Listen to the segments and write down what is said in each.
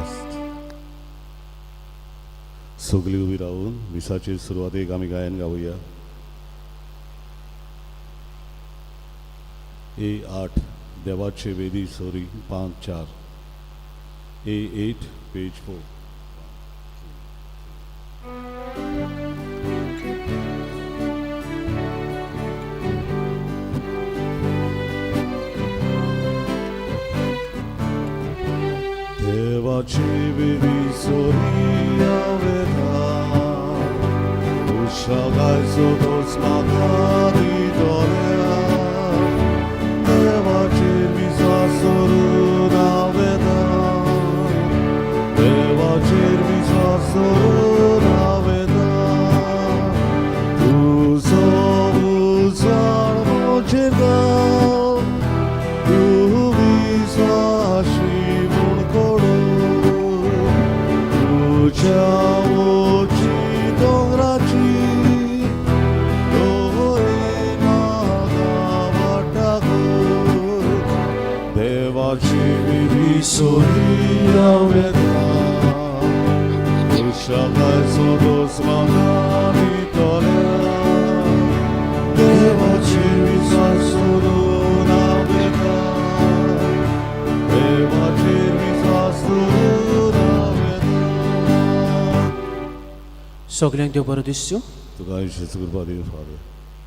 Christ. सगळी उबी रावून मिसाचे सुरवातेक आमी गायन गावया. ए 8, देवाचे वेदी सोरी, 5 4. ए 8, पेज 4. देवाची वेदी सोरी हांव उषागायचो तोच म्हाका दितल्या. देवाचेर विस्वास दवरून हांव येता. देवाचेर विस्वास दवरून हांव येता. तुजो उजवाड म्हजेर घाल, तूं विस्वाशी म्हूण कळूं. तुज्या उंची दोंगराची दवरीन म्हाका वाटाकूच. देवाची वेदी सोरी हांव येता. उषागायचो दोस म्हाका दितल्या. देवाचेर विस्वास दवरून हांव येता. देवाचेर विस्वास दवरून हांव येता. सगल्यांक देव बरो दिसचो. तुका जेजू कृपा दी फादर.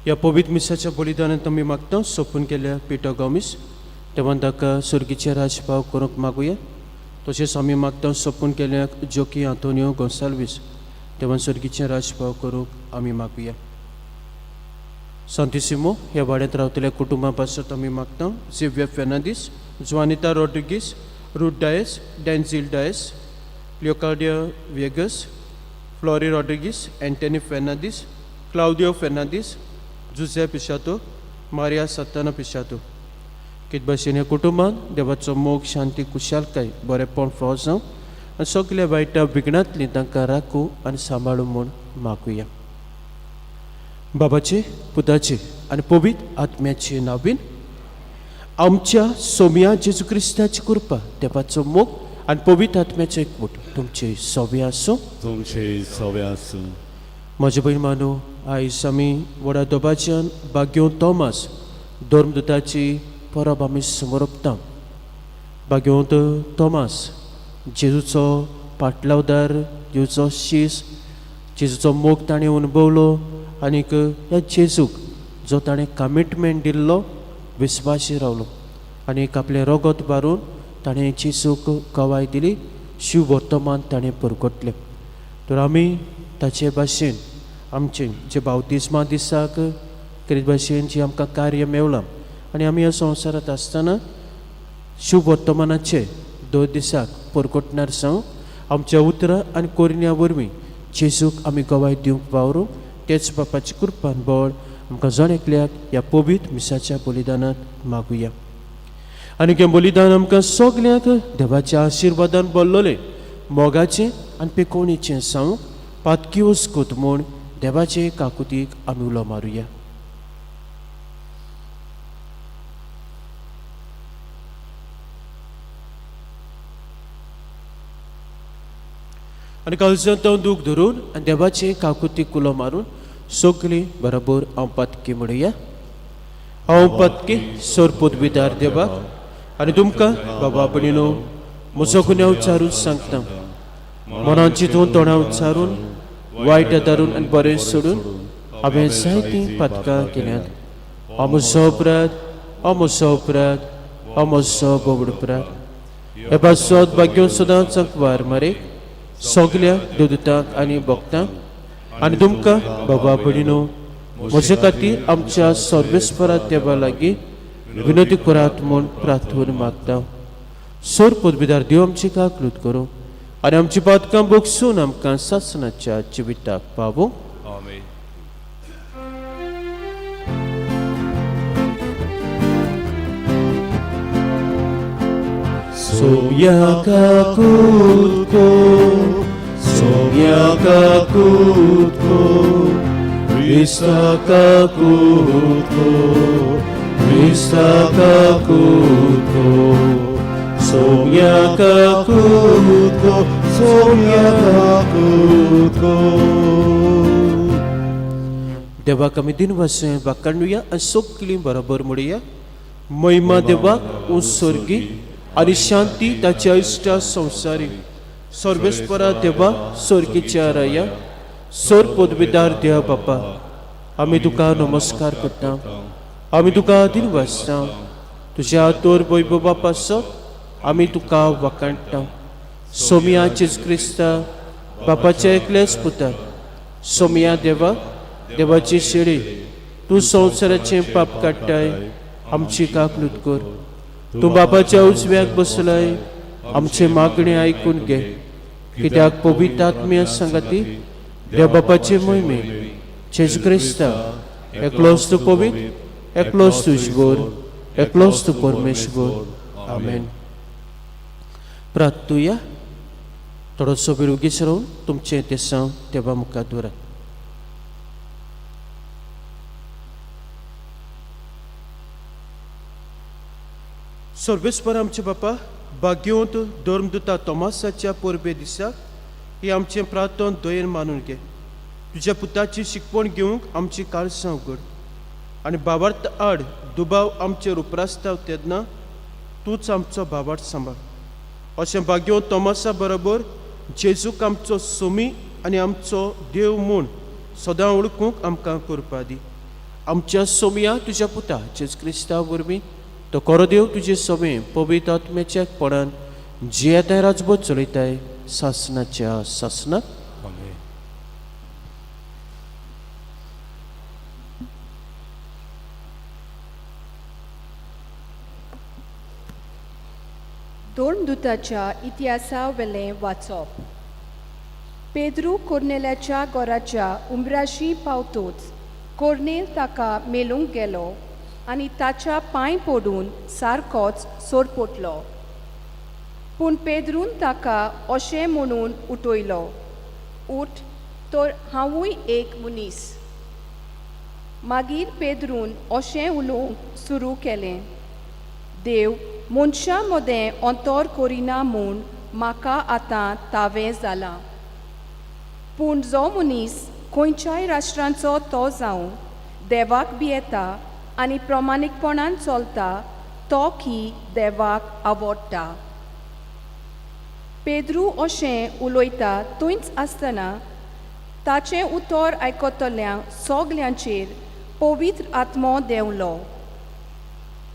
ह्या पवित्र मिसाच्या बलिदानांत आमी मागता सोंपून केल्या पिटो गॉमीस देवान ताका सुर्गीचें राजभाव करूंक मागुया. तशेंच आमी मागता सोंपून केल्या जोकी आंतोनियो गोन्साल्वीस देवान सुर्गीचें राजभाव करूंक आमी मागुया. सांतिसिमो ह्या वाड्यांत रावतल्या कुटुंबा पासत आमी मागता Xavier Fernandes, Juanita Rodrigues, Ruth Dias, Denzil Dias, Leocadia Viegas, Flory Rodrigues, Anthony Fernandes, Claudio Fernandes, Jose Pishato, Maria Satana Pishato. कित भाशेन ह्या कुटुंबान देवाचो मोग, शांती, खुशालकाय, बरेपण फावो जावं आनी सगल्या वायटा विघ्नांतली तांकां राखूं आनी सांबाळूं म्हूण मागुया. बाबाचे, पुताचे आनी पवित्र आत्म्याचे नांवान. आमच्या सोम्या जेजू क्रिस्ताची कृपा, देवाचो मोग आनी पवित्र आत्म्याचो एकवट तुमचे सवे आसूं. तुमचे सवे आसूं. म्हजे भयण मानो, आयज आमी व्हडा दोबाच्यान बाग्यो तोमास धर्मदुताची परब आमी समोरपता. बाग्योंत तोमास जेजूचो पाटलावदार, जेजूचो शीस, जेजूचो मोग ताणें अणभवलो आनीक ह्या जेजूक जो ताणें कमिटमेंट दिल्लो विस्वासी रावलो आनीक आपलें रगत बारून ताणें जेजूक गवाय दिली, शिव वर्तमान ताणें परगटलें. तर आमी ताचे भाशेन आमचे जे बावतिस्मा दिसाक करीत भाशेन जी आमकां कार्य मेवलां आनी आमी ह्या संवसारांत आसतना शुभ वर्तमानाचे दर दिसाक परगटणार जावं. आमच्या उतरां आनी कोरण्या वरवीं जेजूक आमी गवाय दिवंक वावरूं. तेच बापाची कृपान बळ आमकां जण एकल्याक ह्या पवित्र मिसाच्या बलिदानांत मागुया. आनी हें बलिदान आमकां सगल्यांक देवाच्या आशिर्वादान भरलोलें, मोगाचें आनी पिकोवणेचें जावं. पातकी वस्कूत म्हूण देवाचे काकुतीक आमी उलो मारुया. आनी काळजांत हांव दूख धरून आनी देवाचे काकुतीक उलो मारून सगळीं बरोबर हांव पातकी म्हणुया. हांव पातकी सोरपूत विदार देवाक आनी तुमकां बाबा भयणीनो म्हजो गुन्यांव उच्चारून सांगता. मनान चिंतून, तोंडा उच्चारून, वायट धरून आनी बरें सोडून हांवें जायतीं पातकां केल्यांत. हांव म्हजो अपराध, हांव म्हजो अपराध, हांव म्हजो बोबड अपराध. हे पासत भाग्यो सदांच वार मारे सगल्या देवदूतांक आनी भक्तांक आनी तुमकां बाबा भयणीनो म्हजे खातीर आमच्या सर्वेस्परा देवा लागीं विनोदी करात म्हूण प्रार्थना मागता. सोर पदवीदार देव आमची काकलूत करूं आनी आमची पातकां बोगसून आमकां सासणाच्या जिविताक पावूं. आमेन. सोम्या काकूत को, सोम्या काकूत को, क्रिस्ता काकूत को, क्रिस्ता काकूत को, सोम्या. सोम्या काकूत को, सोम्या काकूत को. देवाक आमी दिनवासे वाकाणुया आनी सगळीं बरोबर म्हणुया. महिमा देवाक उत्सर्गी आनी शांती ताच्या इश्टा संवसारी. सर्वेस्परा देवा, सर्गीच्या राया, सर पदवीदार देवा बापा, आमी तुका नमस्कार करता, आमी तुका दिनवासता. तुज्या तोर वैभवा पासत आमी तुका वाकाणटा. सोमिया जेजू क्रिस्ता बापाच्या एकल्याच पुता, सोमिया देवा, देवाची शेळी, तूं संवसाराचें पाप काडटाय, आमची काकलूत कर. तूं बापाच्या उजव्याक बसलाय, आमचे मागणें आयकून घे. कित्याक पवित्र आत्म्या सांगाती देव बापाचे मोहिमे जेजू क्रिस्ता एकलोच तूं पवित्र, एकलोच तूं ईश्वर, एकलोच तूं परमेश्वर. आमेन. प्रार्थुया. थोडोसो वेळ ओगीच रावन तुमचें देसांव देवा मुखार दवरात. सर्वेस्पर आमचे बापा, भाग्यवंत धर्मदुता तोमासाच्या परबे दिसा ही आमचें प्रार्थन दयेन मानून घे. तुज्या पुताची शिकवण घेवंक आमची काळसां उगड आनी भावार्थ आड दुबाव आमचेर उप्रासता तेन्ना तूंच आमचो भावार्थ सांबाळ. अशें भाग्यवंत तोमासा बरोबर जेजूक आमचो सोमी आनी आमचो देव म्हूण सदां वळखूंक आमकां करपा दी. आमच्या सोमया तुज्या पुता जेजू क्रिस्ता वरवीं, तो कोरो देव तुजे सोमे पवित्र आत्म्याच्या एकपणान जियेताय, राजबोध चलयताय सासनाच्या सासनाक. आमेन. दोन दुताच्या इतिहासा वेलें वाचप. पेद्रू कोर्नेल्याच्या घराच्या उमराशी पावतोच कोर्नेल ताका मेलूंक गेलो आनी ताच्या पांय पडून सारकोच सोरपोटलो. पूण पेद्रून ताका अशें म्हणून उठयलो, उठ तर हांवूय एक मनीस. मागीर पेद्रून अशें उलोवंक सुरू केलें, देव मनशां मदें अंतर करिना म्हूण म्हाका आतां तावें जालां. पूण जो मनीस खंयच्याय राष्ट्रांचो तो जावं देवाक भियेता आनी प्रमाणीकपणान चलता तो की देवाक आवडटा. पेद्रू अशें उलयता थंयच आसतना ताचें उतर आयकतल्या सगल्यांचेर पवित्र आत्मो देंवलो.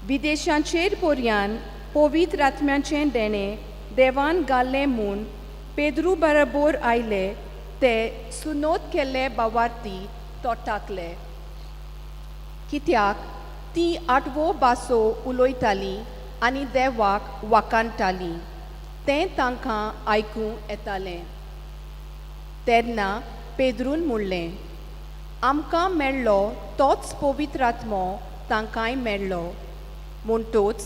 विदेशांचेर पर्यान पवित्र आत्म्याचें देणें देवान घाल्लें म्हूण पेद्रू बरोबर आयले ते सुनोत केल्ले बावार्थी तोटाकले, कित्याक ती आठवो भासो उलयताली आनी देवाक वाकाणटाली तें तांकां आयकूं येतालें. तेन्ना पेद्रून म्हणलें, आमकां मेळ्ळो तोच पवित्र आत्मो तांकांय मेळ्ळो. म्हणटोच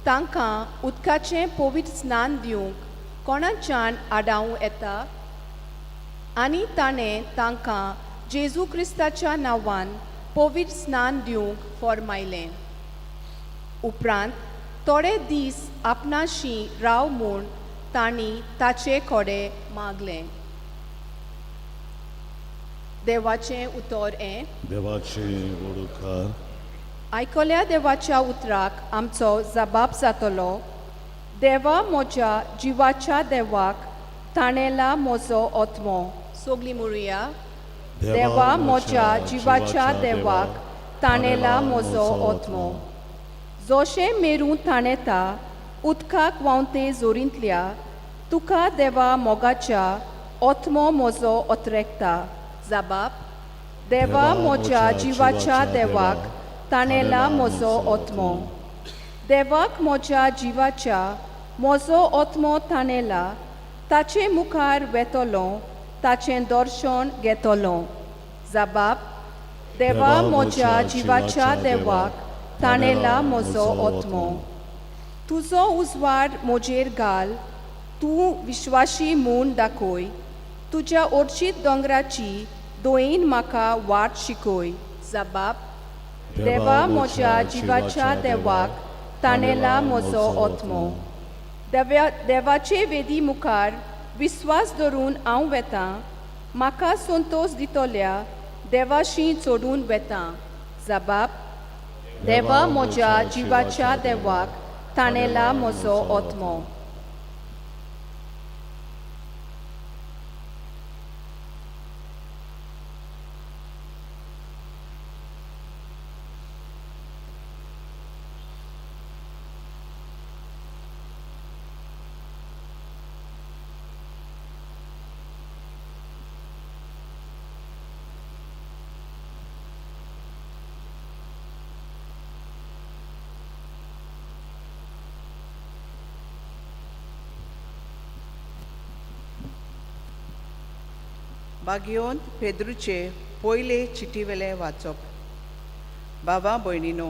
तांकां उदकाचें पवित्र स्नान दिवंक कोणाच्यान आडावं येता? आनी ताणें तांकां जेजू क्रिस्ताच्या नांवान पवित्र स्नान दिवंक फॉर्मायलें. उपरांत थोडे दीस आपणाशी राव म्हूण तांणी ताचे कडेन मागलें. देवाचें उतर हें. देवाचे वडुकार. आयकल्या देवाच्या उतराक आमचो जबाब जातलो. देवा म्हज्या जिवाच्या देवाक ताणेला म्हजो आत्मो. सोगली म्हणुया. देवा म्हज्या जिवाच्या देवाक ताणेला म्हजो आत्मो. जशें मेरूं ताणेता उदकाक व्हांवते जोरींतल्या, तुका देवा मोगाच्या आत्मो म्हजो अत्रेकता. जबाब, देवा म्हज्या जिवाच्या देवाक ताणेला म्हजो आत्मो. देवाक म्हज्या जिवाच्या म्हजो आत्मो ताणेला. ताचे मुखार वेतलो, ताचें दर्शन घेतलो. जबाब, देवा म्हज्या जिवाच्या देवाक ताणेला म्हजो आत्मो. तुजो उजवाड म्हजेर घाल, तूं विश्वाशी म्हूण दाखय. तुज्या ओर्चीत दोंगराची दोयीन म्हाका वाट शिकय. जबाब, देवा म्हज्या जिवाच्या देवाक ताणेला म्हजो आत्मो. देव्या देवाचे वेदी मुखार विस्वास धरून हांव वेतां म्हाका संतोश दितल्या देवाशी चडून वेतां. जबाब देवा म्हज्या जिवाच्या देवाक ताणेला म्हजो आत्मो. बागयोन पेद्रूचे पयले चिटीवेले वाचप. बाबा भयणीनो,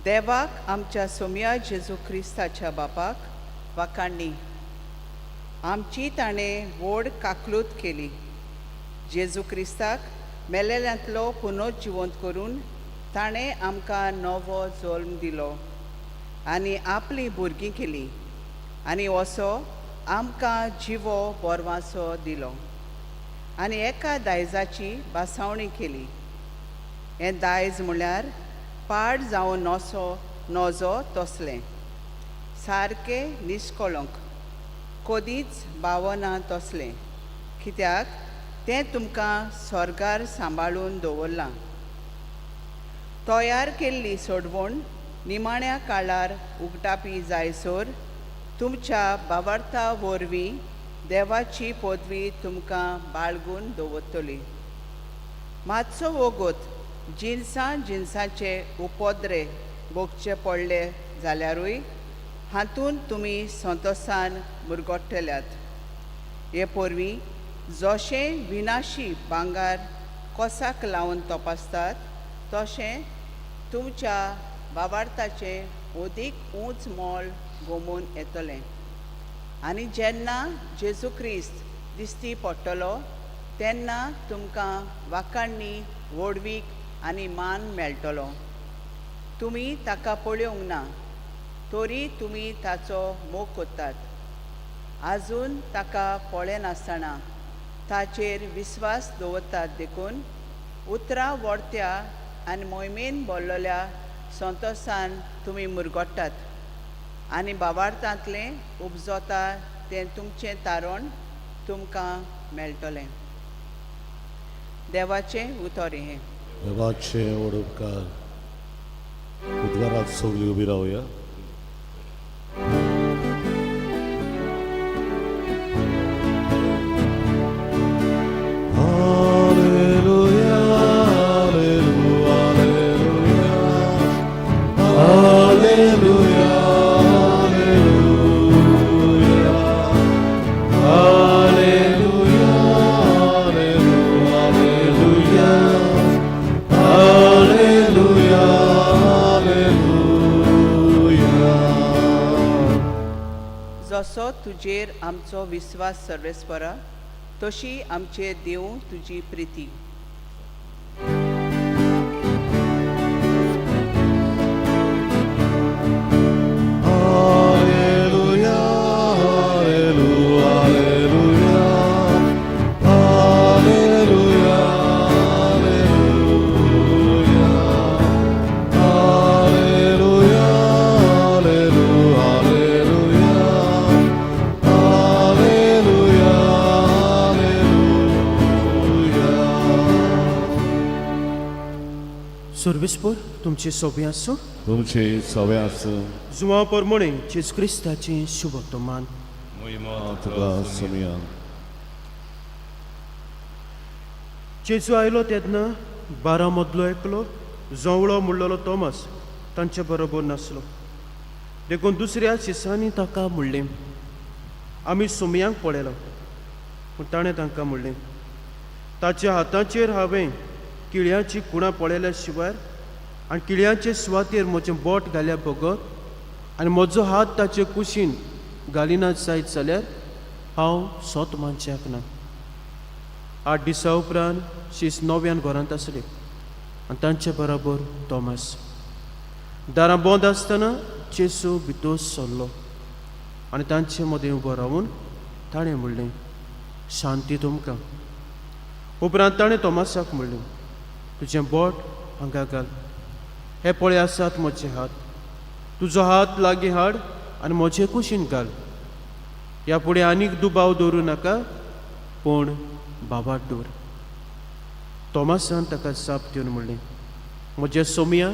देवाक आमच्या सोम्या जेजू क्रिस्ताच्या बापाक वाखाणणी. आमची ताणें व्हड काकलूत केली. जेजू क्रिस्ताक मेलेल्यांतलो पुनर्जिवंत करून ताणें आमकां नवो जल्म दिलो आनी आपलीं भुरगीं केलीं आनी असो आमकां जिवो बोरवासो दिलो आनी एका दायजाची बासावणी केली. हें दायज म्हळ्यार पाड जावन नसो नजो तसलें सारकें निश्कळंक कदींच बावना तसलें, कित्याक तें तुमकां स्वर्गार सांबाळून दवरलां. तयार केल्ली सोडवण निमाण्या काळार उगटापी जायसर तुमच्या बावार्था वरवीं देवाची पदवी तुमकां बाळगून दवरतली. मातसो वोगोत जिनसां जिनसांचे उपद्रे भोगचे पडले जाल्यारूय हातूंत तुमी संतोसान मुरगट्टल्यात. हे पोरवीं जशें विनाशी भांगर कोसाक लावन तपासतात तशें तुमच्या बावार्थाचें अदीक उंच मोल गोमून येतलें. आनी जेन्ना जेजू क्रिस्त दिश्टी पडटलो तेन्ना तुमकां वाखाणणी व्हडवीक आनी मान मेळटलो. तुमी ताका पळोवंक ना तरी तुमी ताचो मोग करतात. आजून ताका पळयनासतना ताचेर विस्वास दवरतात देखून उतरां व्हरत्या आनी मोहिमेन बोल्लोल्या संतोसान तुमी मुरगट्टात आनी बावार्थांतलें उपजता तें तुमचें तारण तुमकां मेळटलें. देवाचें उतर हें. देवाचे व्हड उपकार. उद्गारात सगळीं उबी रावया. Hallelujah, hallelujah, hallelujah, hallelujah, hallelujah, hallelujah, hallelujah. जसो तुजेर आमचो विस्वास सर्वेस्परा तशी आमचेर दिवं तुजी प्रिती. Hallelujah, hallelujah, hallelujah, hallelujah, hallelujah, hallelujah, hallelujah. सर्वेस्पर तुमचे सोबे आसूं. तुमचे सवे आसूं. जुवां परमणे जेजू क्रिस्ताचें शुभवर्तमान. तुका समिया. जेजू आयलो तेन्ना बारा मदलो एकलो जोवळो म्हणलेलो तोमास तांचे बरोबर नासलो. देखून दुसऱ्या शिसांनी ताका म्हणलें, आमी सोमयांक पळयलो. पूण ताणें तांकां म्हणलें, ताच्या हाताचेर हांवें किळयांची कुणां पळयल्या शिवाय आनी किळयांचे सुवातेर म्हजें बोट घाल्या बगर आनी म्हजो हात ताचे कुशीन घालिना जायत जाल्यार हांव सोत मानच्याक ना. 8 दिसां उपरांत शीस नव्यान घरांत आसले आनी तांचे बरोबर तोमास. दारां बंद आसतना जेजू भितर सरलो आनी तांचे मदें उबो रावून ताणें म्हणलें, शांती तुमकां. उपरांत ताणें तोमासाक म्हणलें, तुजें बोट हांगा घाल, हे पळय आसात म्हजे हात, तुजो हात लागीं हाड आनी म्हजे कुशीन घाल. ह्या फुडें आनीक दुबाव दवरूं नाका, पूण बाबाट दवर. तोमासान ताका जाप दिवन म्हणलें, म्हज्या सोमया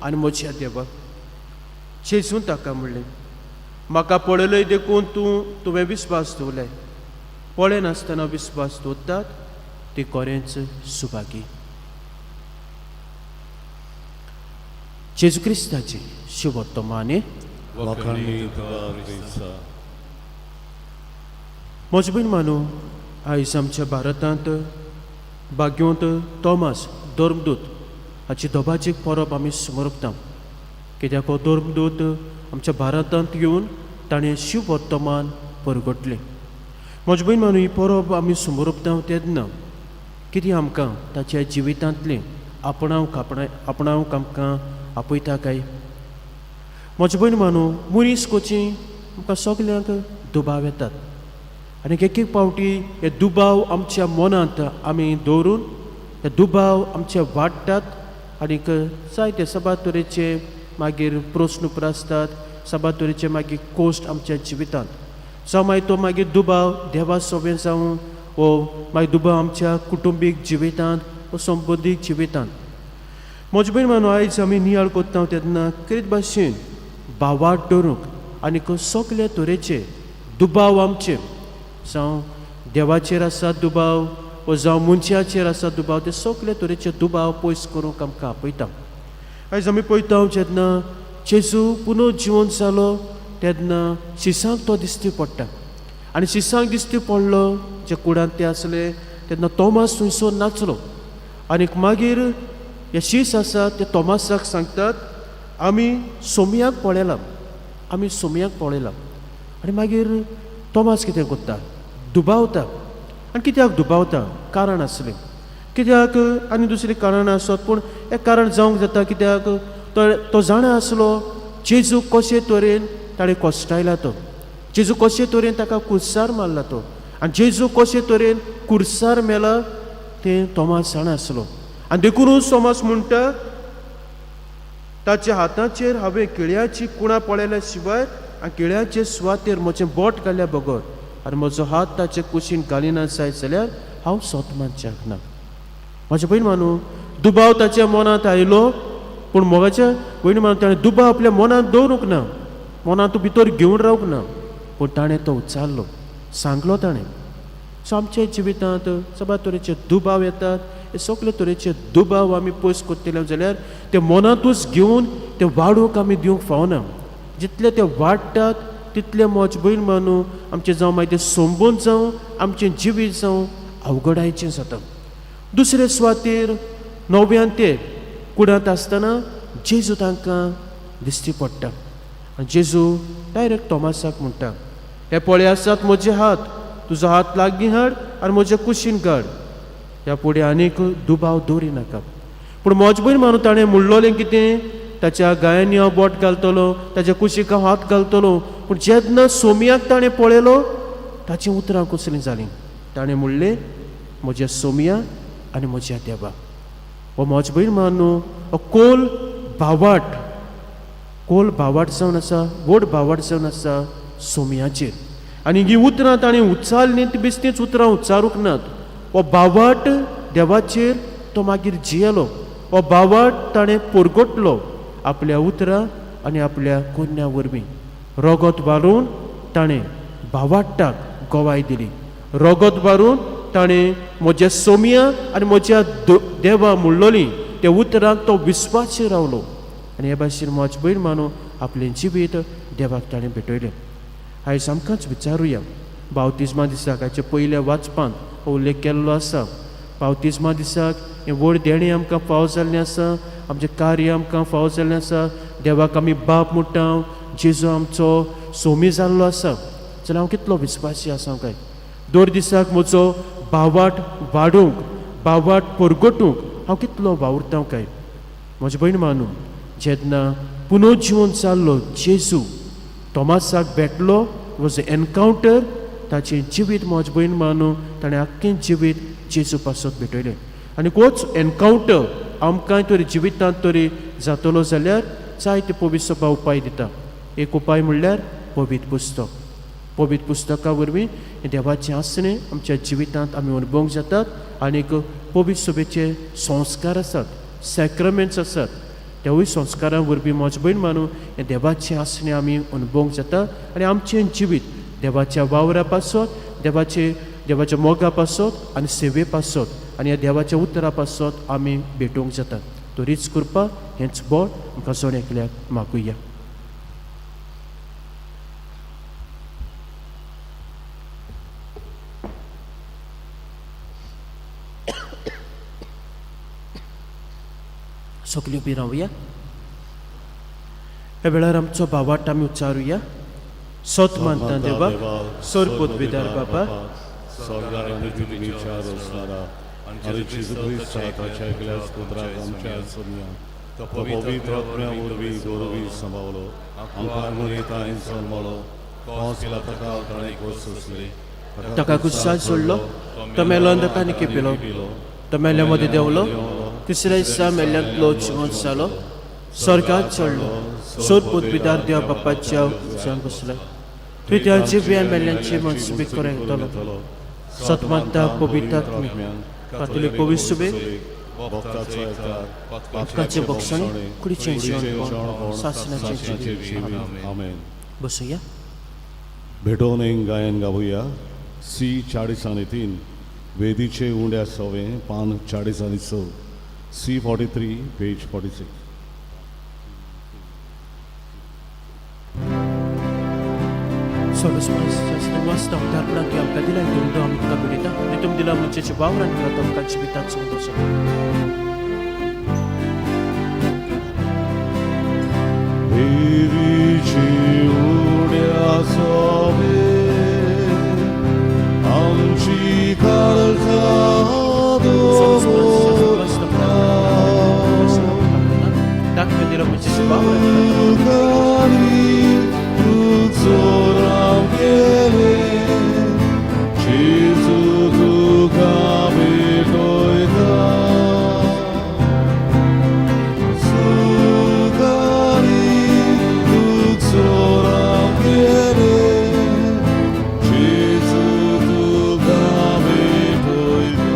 आनी म्हज्या देवा. जेजून ताका म्हणलें, म्हाका पळयलय देखून तुवें विस्वास दवरलाय, पळयनासतना विस्वास दवरतात ती कोरेंच सुभागी. जेजू क्रिस्ताची शुभोत्तमाने. वाखाणणी तुका क्रिस्ता. म्हजे भयण मानू, आयज आमच्या भारतांत भाग्योंत तोमास धर्मदूत हाची दोबाजीक परब आमी समर्पता. कित्याक हो धर्मदूत आमच्या भारतांत येवन ताणें शिववर्तमान परगटलें. म्हजे भयण मानू, ही परब आमी समर्पता तेन्ना कितें आमकां ताच्या जिवितांतलें आपणावंक आपणावंक आमकां आपयता काय? म्हजे भयण मानू, मनीस कोची आमकां सगल्यांक दुबाव येतात आनी एक एक पावटी हे दुबाव आमच्या मनांत आमी दवरून हे दुबाव आमचे वाडटात आनीक जायते सबार तरेचे मागीर प्रस्न उप्रासतात, सबार तरेचे मागीर कोश्ट आमच्या जिवितांत. जावं मागीर तो मागीर दुबाव देवा सोबें जावं वो मागीर दुबाव आमच्या कुटुंबीक जिवितांत वो संबंदीक जिवितांत. म्हजे भयण मानू, आयज आमी नियाळ करता तेन्ना करीत भाशेन भावाट दवरूंक आनीक सगळे तरेचे दुबाव आमचे, जावं देवाचेर आसा दुबाव वो जावं मनशाचेर आसा दुबाव, ते सगळे तरेचे दुबाव पयस करूंक आमकां आपयता. आयज आमी पळयता जेन्ना जेजू पुनः जिवन जालो तेन्ना शिसांक तो दिश्टी पडटा आनी शिसांक दिश्टी पडलो जे कुडांत ते आसले तेन्ना तोमास थंयसर नाचलो आनीक मागीर हे शीस आसा ते तोमासाक सांगतात, आमी सोमयाक पळयला, आमी सोमयाक पळयला. आनी मागीर तोमास कितें करता, दुबावता. आनी कित्याक दुबावता? कारण आसलें कित्याक आनी दुसरें कारण आसत, पूण एक कारण जावंक जाता कित्याक तो जाणा आसलो जेजू कशे तरेन ताणें कोश्टायला तो, जेजू कशे तरेन ताका कुर्सार मारला तो, आनी जेजू कशे तरेन कुर्सार मेला तें तोमास जाणा आसलो. आनी देखुनूच तोमास म्हणटा, ताच्या हाताचेर हांवें किळ्याची कुणां पळयल्या शिवाय आनी किळ्याचे सुवातेर म्हजें बोट घाल्या बगर आनी म्हजो हात ताचे कुशीन घालिना जायत जाल्यार हांव सोत मानच्याक ना. म्हज्या भयण मानू, दुबाव ताच्या मनांत आयलो, पूण मोगाच्या भयण मानू ताणें दुबाव आपल्या मनांत दवरूंक ना, मनांत भितर घेवन रावंक ना, पूण ताणें तो उच्चारलो, सांगलो ताणें. सो आमच्या जिवितांत सगळ्या तरेचे दुबाव येतात, हे सगळे तरेचे दुबाव आमी पयस करतले जाल्यार ते मनांतूच घेवन ते वाडूंक आमी दिवंक फावना. जितले ते वाडटात तितले म्हज भयण मानू आमचें जावं मागीर तें संबंद जावं आमचें जिवीत जावं अवघडायचें जाता. दुसरे सुवातेर णव्यान ते कुडांत आसतना जेजू तांकां दिश्टी पडटा आनी जेजू डायरेक्ट तोमासाक म्हणटा, हे पळय आसात म्हजे हात, तुजो हात लागीं हाड आनी म्हजे कुशीन काड, ह्या फुडें आनीक दुबाव दवरी नाका. पूण म्हज भयण मानू ताणें म्हणलोलें कितें, ताच्या गायांनी हांव बोट घालतलो, ताच्या कुशीक हांव हात घालतलो. पूण जेन्ना सोमयाक ताणें पळयलो ताचीं उतरां कसलीं जालीं, ताणें म्हणलें म्हज्या सोमया आनी म्हज्या देवा. हो म्हज भयण मानू हो कोल भावाट, कोल भावाट जावन आसा, व्हड भावाट जावन आसा सोमयाचेर. आनी हीं उतरां ताणें उच्चारलीं ती बेश्टींच उतरां उच्चारूंक नात. हो भावाट देवाचेर तो मागीर जियेलो, हो भावाट ताणें परगटलो आपल्या उतरां आनी आपल्या कोन्या वरवीं. रगत वारून ताणें भावाट्टाक गवाय दिली, रगत वारून ताणें म्हज्या सोमया आनी म्हज्या देवा म्हणलोली त्या उतरांक तो विस्वासी रावलो. आनी हे भाशेन म्हज भयण मानू आपलें जिवीत देवाक ताणें भेटयलें. आयज आमकांच विचारुया, बावतिज्मा दिसाक हाचे पयल्या वाचपांत हो उल्लेख केल्लो आसा. बावतिज्मा दिसाक हें व्हड देणें आमकां फावो जाल्लें आसा, आमचें कार्य आमकां फावो जाल्लें आसा. देवाक आमी बाप म्हणटा, जेजू आमचो सोमी जाल्लो आसा. जाल्यार हांव कितलो विस्वासी आसा काय? दर दिसाक म्हजो भावाट वाडोवंक, भावाट परगटूंक हांव कितलो वावुरता काय? म्हजे भयण मानू, जेन्ना पुनर्जिवन जाल्लो जेजू तोमासाक भेटलो वॉज ए एनकावंटर. ताचें जिवीत म्हज भयण मानू ताणें आख्खें जिवीत जेजू पासत भेटयलें. आनी होच एनकावंटर आमकां तरी जिवितांत तरी जातलो जाल्यार जायते पवित्र सभा उपाय दिता. एक उपाय म्हणल्यार पवित्र पुस्तक. पवित्र पुस्तका वरवीं देवाचें आसणें आमच्या जिवितांत आमी अणभवूंक जातात. आनीक पवित्र सभेचे संस्कार आसात, सॅक्रमेंट्स आसात, त्यावूय संस्कारां वरवीं म्हज भयण मानू हें देवाचें आसणें आमी अणभवूंक जाता. आनी आमचें जिवीत देवाच्या वावरा पासत, देवाच्या मोगा पासत आनी सेवे पासत आनी ह्या देवाच्या उतरा पासत आमी भेटोवंक जाता. तरीच कृपा हेंच बळ आमकां जण एकल्याक मागुया. सगळीं उबी रावया. ह्या वेळार आमचो भावाट आमी उच्चारुया. सत मानता देवा, सोर पदवीदार बाबा, स्वर्गार आनी पृथ्वीच्या रचणारा आनी जेजू क्रिस्ता ताच्या एकल्याच पुत्राक आमच्या सोदया, तो पवित्र आत्म्या वरवीं गोरवी सांबावलो, आमकां मरितांय जल्मलो, कोस केला ताका ताणें खोस सोंसली, ताका गुस्साल सोडलो, तो मेलो अंधकांनी केपिलो, तो मेल्या मदें देंवलो, तिसऱ्या दिसा मेल्ल्यांतलो जिवंत जालो, स्वर्गात चडलो, सोद पदवीदार देवा बापाच्या उच्चान बसलो, थंय त्या जिव्या मेल्ल्यांची मनसुबी करूंक येतलो. सतमानता पवित्र आत्म्या, कातोलीक पवित्र सुबेक, पापकाचें बक्षण, कुडीचें जेवण, सासणाचें जिवीत. आमेन. बसुया. भेटोवन एक गायन गावया. सी 43, वेदीचे उंड्या सवें, पान 46, सी 43, पेज 46. वाचता उदारपणान तुवें आमकां दिला धोंडो आमी तुका भेटयता. आनी तुमी दिला मनशाच्या वावरान दिला तो आमकां जिविताचो उदो. देवीची उड्या सवे आमची काळजा दाखवे दिला मनशाच्या वावरान दिला जेजू तुका भेटयता. सुखानी तुजो गेले, जेजू तुका भेटयता.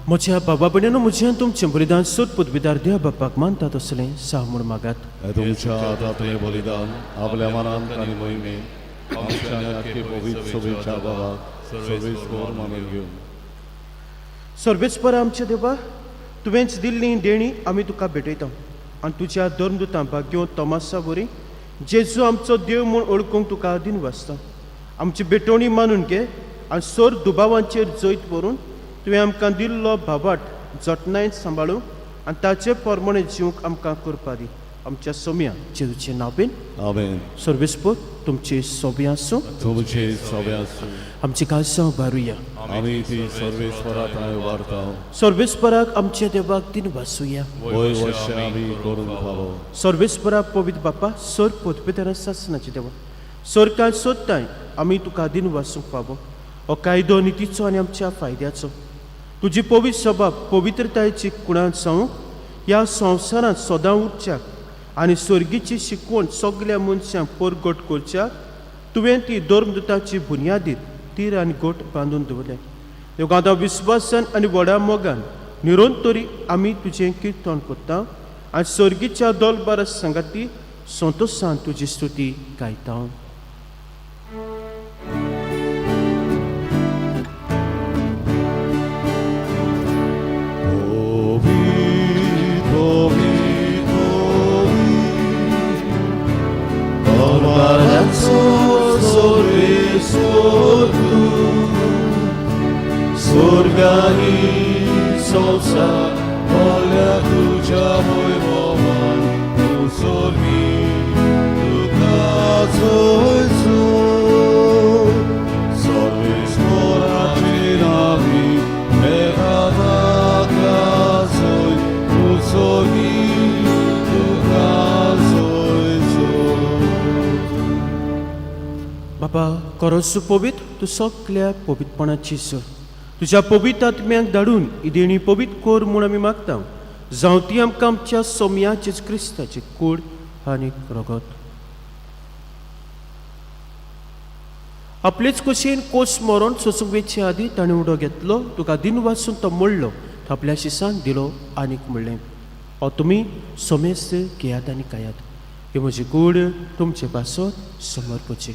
म्हज्या बाबा भयणीनो, म्हज्यान तुमचें बलिदान सोद पदवीदार देवा बापाक मानता तसलें साह म्हूण मागात. तुमच्या हातांतलें बलिदान आपल्या मनांत आनी मोहिमे आमच्या आनी आख्खे पवित्र सभेच्या बाबाक सर्वेस्पर मानून घेवन. सर्वेस्पर आमच्या देवा, तुवेंच दिल्ली देणी आमी तुका भेटयता. आनी तुज्या धर्मदुतां भाग्यो तोमासा वरी जेजू आमचो देव म्हूण वळखूंक तुका दिन वाचता. आमची भेटवणी मानून घे आनी सोर दुबावांचेर जैत व्हरून तुवें आमकां दिल्लो भावाट जतनायेन सांबाळूंक आनी ताचे प्रमाणे जिवंक आमकां करपा दी. आमच्या सोम्या जेजूचे नांवेन. आमेन. सर्वेस्पर तुमचे सोबे आसूं. तुमचे सगळे आसूं. आमची काळजां उबारुया. आमी ती सर्वेस्परा थंय उबारता. सर्वेस्पराक आमच्या देवाक दिन वाचुया. वय वर्ष आमी करूंक फावो. सर्वेस्परा पवित्र बापा, सर पदवेदारा सासनाचे देवा, सरकार सोदताय आमी तुका दिन वाचूंक फावो. हो कायदो नितीचो आनी आमच्या फायद्याचो. तुजी पवित्र सभा पवित्रतायेची कुणांत जावंक ह्या संवसारांत सदां उरच्याक आनी सर्गीची शिकवण सगल्या मनशांक परगट करच्याक तुवें ती धर्मदुताची बुन्यादीर तीर आनी गोट बांदून दवरल्या. देखून आतां विस्वासान आनी व्हडा मोगान निरंतरी आमी तुजें किर्तन करता आनी सर्गीच्या दोलबारा सांगाती संतोशान तुजी स्तुती गायता. स्वर्गानी संवसार भरल्या तुज्या वैभवान, तूं स्वर्गी तुका जोयचो. सर्वेस्पराचे नांवी एका ताका जोय, तूं स्वर्गी तुका जोयचो. बाबा खरोच पवित्र तूं सगल्या पवित्रपणाची सर तुज्या पवित्र आत्म्याक धाडून ही देणी पवित्र कर म्हूण आमी मागता. जावं ती आमकां आमच्या सोम्या जेजू क्रिस्ताची कूड आनी रगत. आपलेच कुशीन कोस मरोन सोसूंक वेचे आदीं ताणें उडो घेतलो, तुका दिन वाचून तो मोडलो, तो आपल्या शिसांक दिलो आनीक म्हणलें, हो तुमी सोमेस्त घेयात आनी खायात, ही म्हजी कूड तुमचे पासत समर्पची.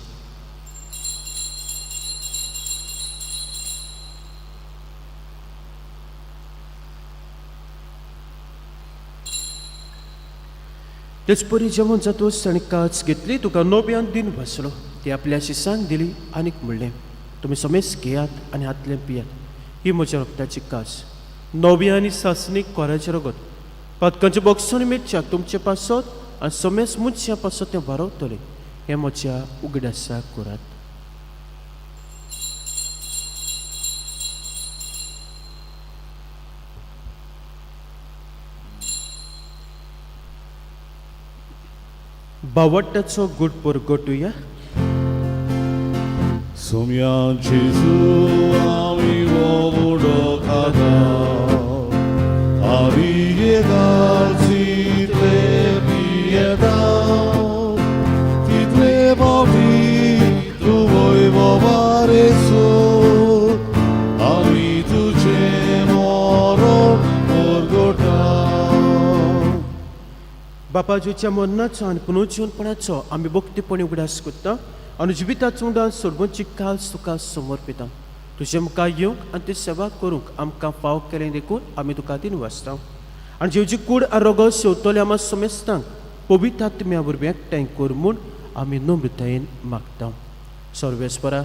तेच परी जेवण जातूच ताणें काच घेतली, तुका नव्यान दिन वाचलो, ती आपल्या शिसांक दिली आनीक म्हणलें, तुमी समेस्त घेयात आनी हातलें पियात, ही म्हज्या रक्ताची कास, नवी आनी सासणीक कोराचें रगत, पातकांचे बॉक्सण मिरच्याक तुमचे पासत आनी समेस्त मनशां पासत तें वारवतलें, हें म्हज्या उगडासाक करात. बावट्टाचो गुड परगटुया. सोम्या जेजू आमी वोडो खाता आमी एकाचीतले पियेता तितले पावटी तूं वैभवारेसो आमी तुजें मरण परगटा. बापाजूच्या मरणाचो आनी पुनर्जीवनपणाचो आमी भक्तीपणी उगडास करता आनी जिविताचो उगडास सोडवची कास तुका समर्पिता. तुजे मुखार येवंक आनी ती सेवा करूंक आमकां फाव केलें देखून आमी तुका दिन वाचता आनी जेवची कूड आनी रोगो शेवतले आमा समेस्तांक पवित्र आत्म्या वरवीं एकठांय कर म्हूण आमी नम्रतायेन मागता. सर्वेस्परा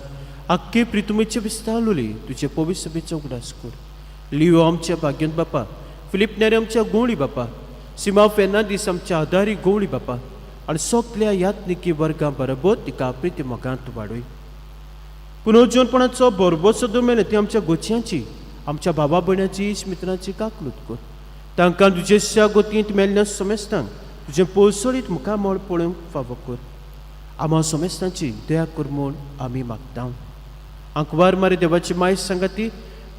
आख्खे प्रितुमेचे विस्तारलोली तुजे पवित्र सभेचो उगडास कर. लियो आमच्या भाग्यंत बापा, फिलीप नेरी आमच्या गोवळी बापा, सिमा फेर्नांदीस आमच्या आदारी गोवळी बापा आनी सगल्या यात्निकी वर्गां बरोबर तिका प्रिती मोगांत वाडय. पुनर्जीवनपणाचो बरोबर दुमेले ती आमच्या गोचयांची, आमच्या बाबा भयणाची, मित्रांची काकलूत कर. तांकां तुजेच्या गोतींत मेल्ल्या समेस्तांक तुजें पोळसोळीत मुखामळ पळोवंक फावो कर. आमा समेस्तांची दया कर म्हूण आमी मागता. आंकवार मारी देवाची माय सांगाती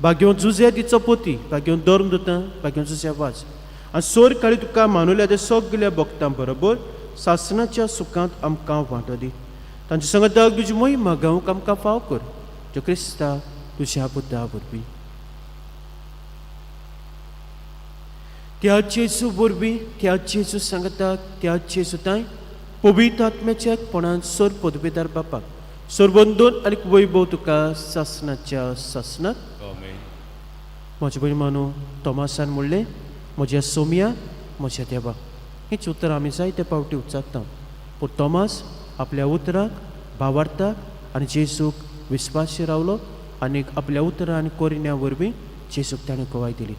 भाग्यों जुजे तिचो पोती, भाग्यों धर्म दुता, भाग्यों जुजे वाज आनी सोर काळी तुका मानुल्या त्या सगल्या भक्तां बरोबर सासणाच्या सुखांत आमकां वांटो दी. तांचे संगताक तुजी महिमा गावंक आमकां फाव कर, जो क्रिस्ता तुज्या पुता वरवीं. त्या जेजू वरवीं, त्या जेजू सांगताक, त्या जेजू तांय पवित्र आत्म्याच्या एकपणान सर पदवेदार बापाक सरबंदून आनी वैभव तुका सासणाच्या सासणाक. आमेन. म्हजे भयण मानू तोमासान म्हणलें, म्हज्या सोम्या, म्हज्या देवा. हीच उतरां आमी जायते फावटी उच्चारता, पूण तोमास आपल्या उतराक, भावार्थाक आनी जेजूक विस्वासी रावलो आनी आपल्या उतरां आनी कोरिण्या वरवीं जेजूक ताणें गवाय दिली.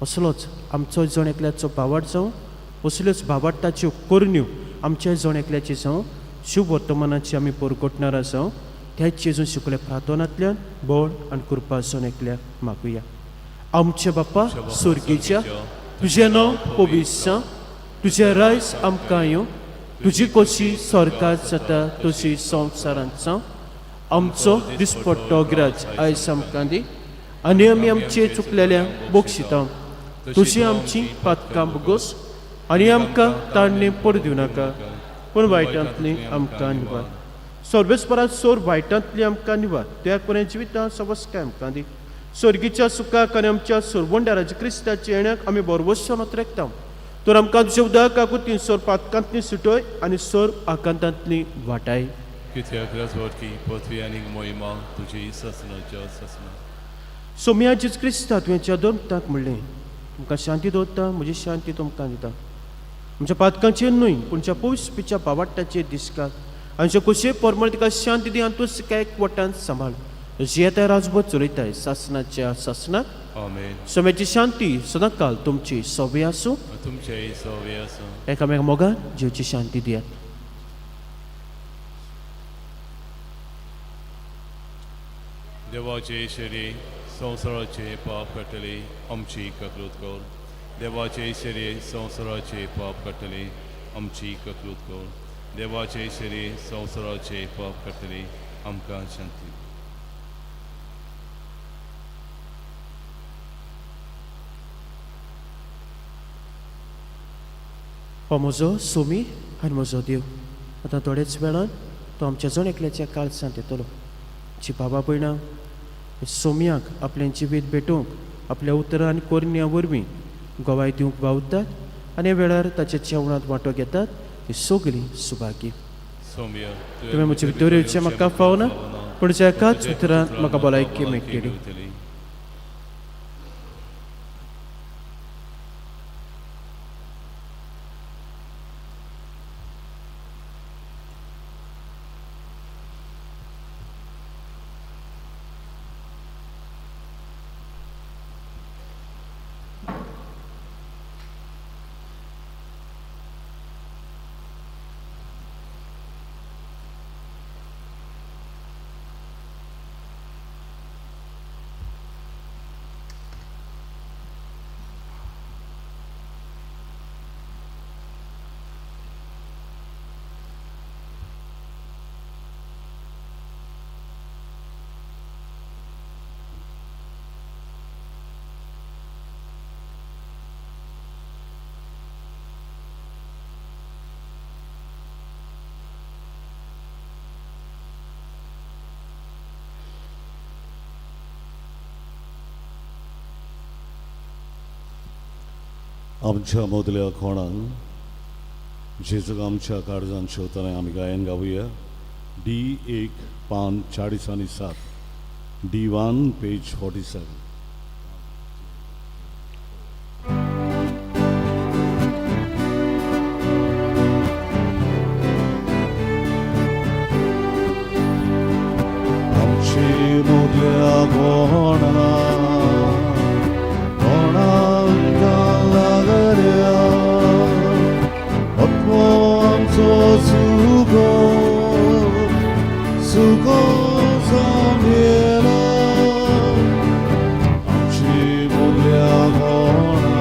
असलोच आमचो जण एकल्याचो भावार्थ जावं, असल्योच भावार्थाच्यो करण्यो आमच्या जण एकल्याची जावं, शुभ वर्तमानाची आमी परगटणार जावं. त्याच जेजून शिकल्या प्रार्थनांतल्यान बळ आनी कृपा जण एकल्याक मागुया. आमचे बापा सुर्गीच्या, तुजें नांव पवित्र जावं, तुजें रायस आमकां येवं, तुजी कशी सरकार जाता तशी संवसारांत जावं. आमचो दिसपट्टो ग्राज आयज आमकां दी आनी आमी आमचे चुकलेल्या बक्षिता, तुजी आमची पातकां बोगस आनी आमकां ताणणे पड दिवं नाका, पूण वायटांतली आमकां निवार. सर्वेस्परात सोर वायटांतली आमकां निवार, त्या कोणे जिवितां सवस्काय आमकां दी. स्वर्गीच्या सुखाक आनी आमच्या सुरवंडाराच्या क्रिस्ताच्या येण्याक आमी बरवसान रेखता. तर आमकां तुज्या उदक सोर पातकांतली सुटय आनी सोर आकांतांतली वाटाय. कित्याक राजवटकी पृथ्वी आनी मोहिमा तुजी सासणाच्या सासणा. सोम्या जेजू क्रिस्ता तुवें दोनताक म्हणलें, तुमकां शांती दवरता, म्हजी शांती तुमकां दिता. आमच्या पातकांचेर न्हय पूण ज्या पयस बावाट्टाचेर दिसकात आनी कुशे परमळ तिका शांती दी आनी तूं एक वटान सांबाळ. जियेता राजभर चलयताय सासणाच्या सासणाक. आमेन. सोम्याची शांती सदांकाल तुमची सोबी आसूं, तुमचेय सोवे आसूं. एकामेका मोगान जिवची शांती दियात. देवाचे शरीर संवसाराचे पाप काडटले आमची ककलूत कर. देवाचे शरीर संवसाराचे पाप काडटले आमची ककलूत कर. देवाचे शरीर संवसाराचे पाप काडटले आमकां शांती दी. हो म्हजो सोमी आनी म्हजो देव आतां थोड्याच वेळान तो आमच्या जण एकल्याच्या काळजांत येतलो. जी बाबा भयणां सोमयाक आपलें जिवीत भेटोवंक आपल्या उतरां आनी करण्या वरवीं गवाय दिवंक वावुरतात आनी ह्या वेळार ताच्या जेवणांत वांटो घेतात ती सगळीं सुभागी. सोम्या, तुवें म्हजे भितर येवचें म्हाका फावना, पूण ज्या एकाच उतरान म्हाका भलायकी मेळटली. आमच्या मदल्या कोणान जेजूक आमच्या काळजान शेवतना आमी गायन गावया. डी 1 पान 40 आनी 7, डी 1 पेज 47. आमचे मदल्या कोणा कोणाक लागल्या आत्मो आमचो सुगो सुगो जामेला. आमचे मदल्या कोणा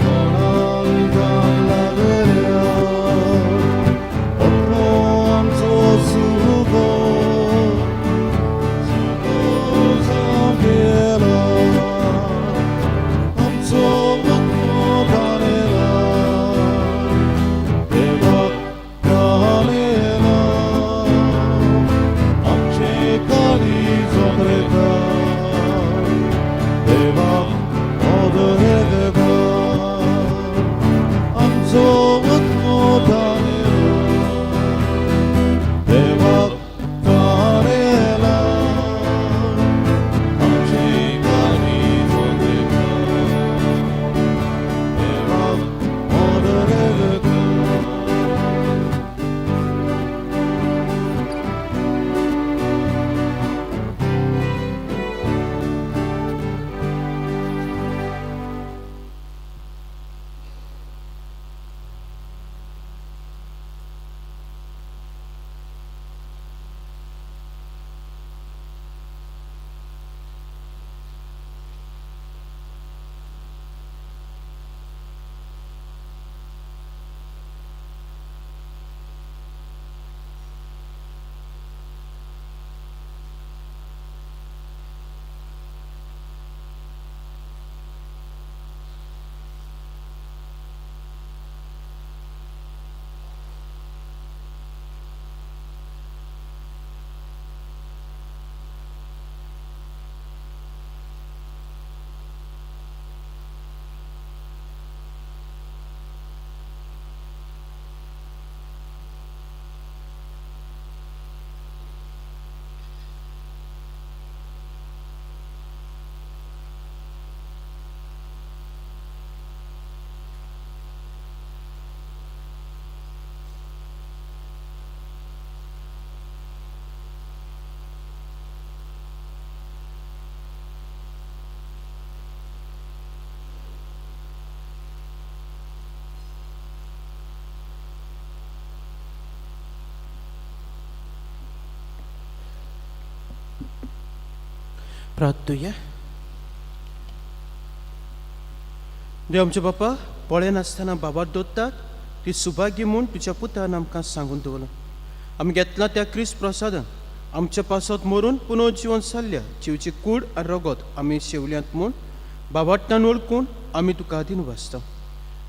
कोणाक लागल्या आत्मो आमचो सुगो सुगो जामेला. आमचो आत्मो तानेला देवाक तानेला. आमचे काळीज ओंद्रेता देवाक ओदरेता. आमचो आत्मो तानेला देवाक तानेला. आमचे काळीज ओंद्रेता देवाक ओदरेता. प्रार्थुया. देव आमचे बापा, पळयनासतना बाबा दोत्तात ती सुभाग्य म्हूण तुज्या पुतान आमकां सांगून दवरलां. आमी घेतला त्या क्रिस्त प्रसादान आमच्या पासत मरून पुनर्जिवन जाल्ल्या जिवची कूड आनी रगत आमी शेवल्यांत म्हूण बाबाट्टान वळखून आमी तुका आदीन वाचता.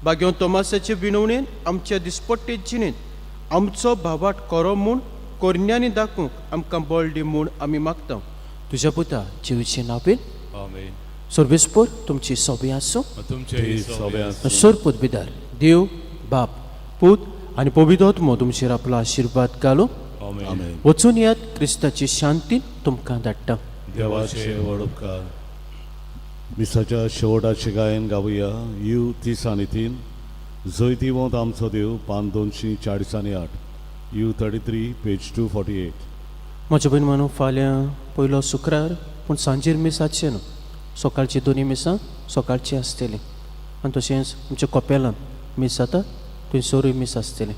बाग्यो तोमासाचे विनवणेन आमच्या दिसपट्टे जिणेंत आमचो भावाट करो म्हूण कोरण्यांनी दाखोवंक आमकां बळ दी म्हूण आमी मागता तुज्या पुता जिवचे नांवेन. आमेन. सर्वेस्पोर तुमची सोबी आसूं. तुमचे सोबे आसूं. सोर पदवीदार देव बाप पूत आनी पवित्र तुमचेर आपलो आशिर्वाद घालूं. आमेन. आमेन. वचून येत क्रिस्ताची शांती तुमकां धाडटा. देवाचे व्हड उपकार. मिसाच्या शेवटाचे गायन गावया you 33 जैतिवंत आमचो देव, पान 248, you 33, page 248. म्हज्या भयण मानू, फाल्यां पयलो शुक्रार पूण सांजेर मीस आसचें न्हू, सकाळची दोनी मिसां सकाळची आसतली आनी तशेंच आमच्या कपेलान मीस जाता थंयसरूय मीस आसतलें.